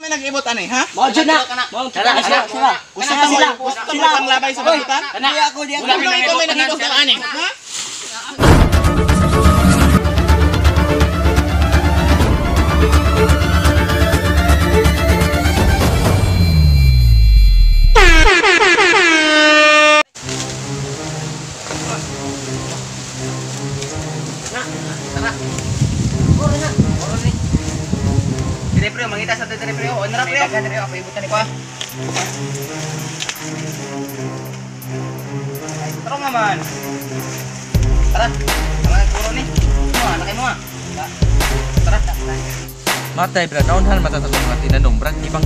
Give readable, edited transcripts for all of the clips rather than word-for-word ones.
May nag-ibot ani, ha? Mao jud na. Tara, Sila, sila. Gusto mo Sila. gusto mo Sila. panglabay sa bagutan? Di ako, di ako. Ano ikaw may nag-ibot ani, ha? Dire pre, mangita sa dire pre. Oh, nara pre. Dire ako ibutan ni ko. Tara nga man. Tara. Mga puro ni. Mo, anak mo. Tara. Matay bra, naunhan mata sa mga tinanom bra. Ibang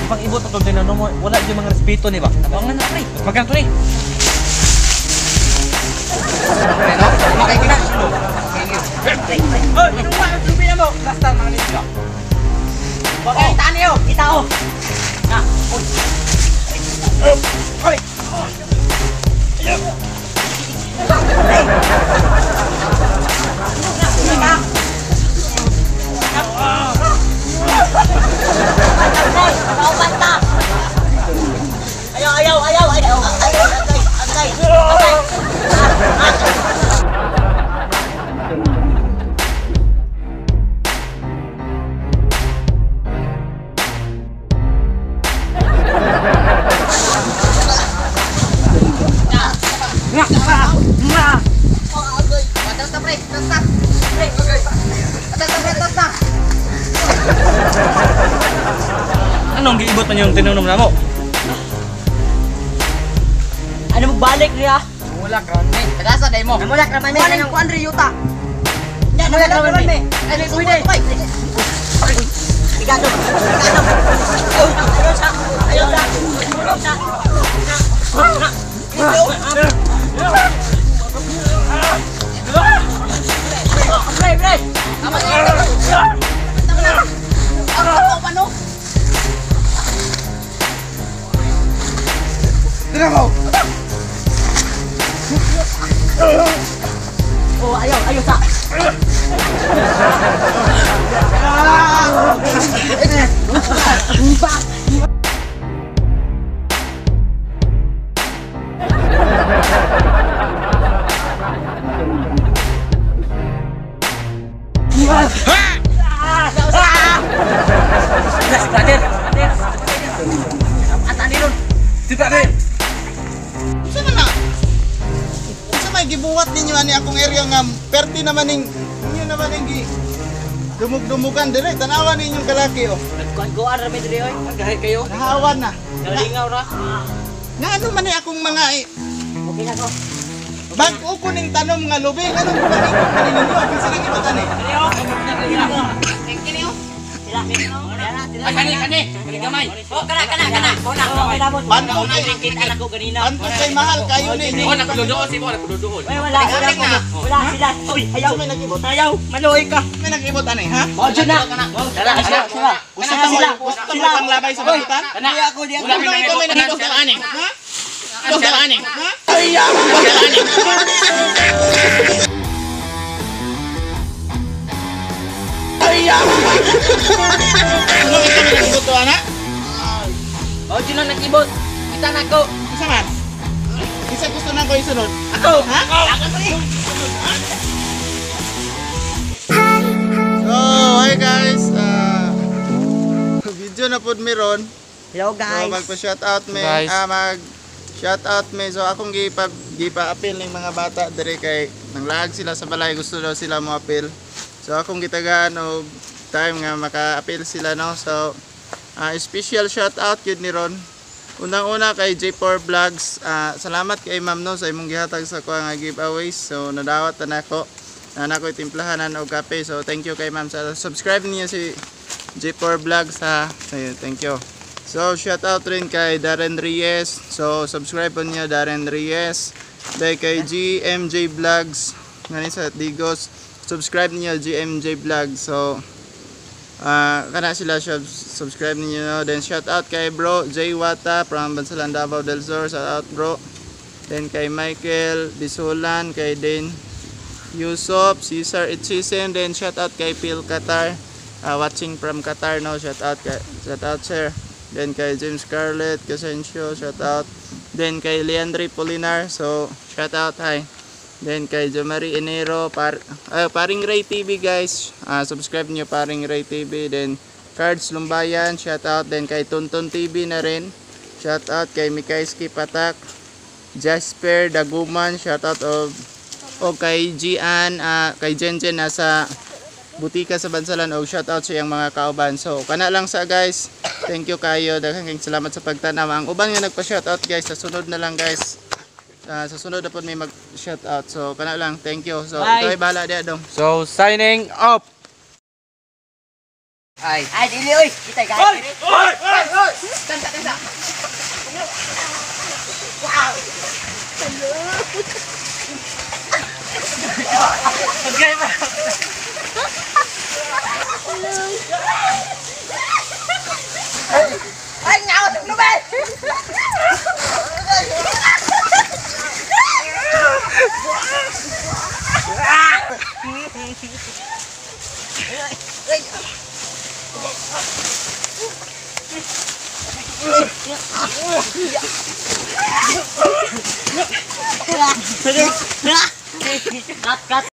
ibang ibot atong tinanom mo, wala gyud mga respeto ni ba. Tabangan na pre. Magkano to ni? Pre, no? Makay kina. Oy, inuwa ang lubi na mo. Last time mga ninja. Okay, tani yo. Kita oh. Na. Oy. Oy. Ayaw, ayaw, ayaw, ayaw. Agay, agay, agay. Atas na pre, atas na. Pre, atas na pre, atas na. Anong giibot man yung tinanom na mo? Ano mo balik niya? Wala ka ni. Tagasa day mo. Namulak raman me. Ano ko Andre yuta? Namulak raman me. Ay, may pwede. Bigado. Bigado. Ayaw sa. Ayaw sa. Ayaw sa. Pre, pre. Tama na. Tama na. Ang tao pa no. Dira mo. Oh, ayaw, ayaw sa. Brother. Atani ron. Si brother. Unsa man na? Unsa may gibuhat ninyo ani akong area nga perti naman ning inyo naman ning gi dumug-dumugan dire tanawa ninyong kalaki oh. Nagkuan-kuan ra mi diri oy. Gahi kayo. Nahawan na. Nalingaw ra. Nga ano man ni akong mga Okay na ko. bag-o ko ning tanom nga lubi nganong pangikot man ninyo kinsa nang ibutan eh. Sila. Sila. Ay, kani, kani. Kani gamay. Oh, kana kana kana. Kana. Banto kay Kita na ko ganina. banto kay mahal kayo ni. Oh, nagduduol si mo, nagduduol. Wala, wala, wala. Wala sila. Uy, ayaw. Unsa may nag-ibot? Ayaw, maluoy ka. May nag-ibot ani, ha? Mao jud na. Tara, Sila, sila. Gusto mo Sila. gusto mo Sila. panglabay sa bagutan? Di ako, di ako. Ano ikaw may nag-ibot ani, ha? Gusto ani, ha? Ano ikaw may nag-ibot to ana? Mao jud na nag-ibot. Kita na ko. Unsa man? Kinsa gusto na ko isunod? Ako. Ha? So, hi guys. Video na pod mi ron. Hello So, guys. magpa-shoutout me. Guys. Ah, mag shoutout me. So, akong gipa-appeal ning mga bata dire kay nanglaag sila sa balay, gusto daw sila mo appeal. So, akong gitagaan og time nga maka-appeal sila no. So, special shoutout yun ni Ron. Unang-una kay J4 Vlogs. Salamat kay ma'am no sa imong gihatag sa kuha nga giveaways. So, nadawat na nako. Na nako timplahanan og kape. So, thank you kay ma'am. Sa subscribe niyo si J4 Vlogs ha. Ayun, thank you. So, shout out rin kay Darren Reyes. So, subscribe po niyo Darren Reyes. Dahil kay GMJ Vlogs. Ngayon sa Digos. Subscribe niyo GMJ Vlogs. So, kana sila subscribe niyo no? Then shout out kay bro Jay Wata from Bansalan Davao del Sur. Shout out bro. Then kay Michael Bisulan, kay Dane Yusuf, Cesar Itchisen, then shout out kay Phil Qatar. Watching from Qatar, no? Shout out kay, shout out, sir. Then kay James Scarlett Casencio, shout out. Then kay Leandre Polinar, so shout out, hi. Then kay Jomari Enero, Paring Ray TV, guys. Subscribe niyo Paring Ray TV. Then Cards Lumbayan, shout out. Then kay Tonton TV na rin. Shout out kay Mikaiski Patak, Jasper Daguman, shout out of o kay Gian, kay Jenjen nasa butika sa Bansalan, og shout out sa iyang mga kauban. So kana lang sa, guys. Thank you kayo. Daghang kayong salamat sa pagtanaw. Ang uban nga nagpa shout out, guys, sa sunod na lang, guys. Sa sunod na pod may mag shout out. So kana lang. Thank you. So Bye. ikaw ay bahala diya dong. So signing off. Ay. Ay, dili oy. Kitay ka. Oy! Oy! Oy! Tanta, tanta. Ay, ngaw sa lubay.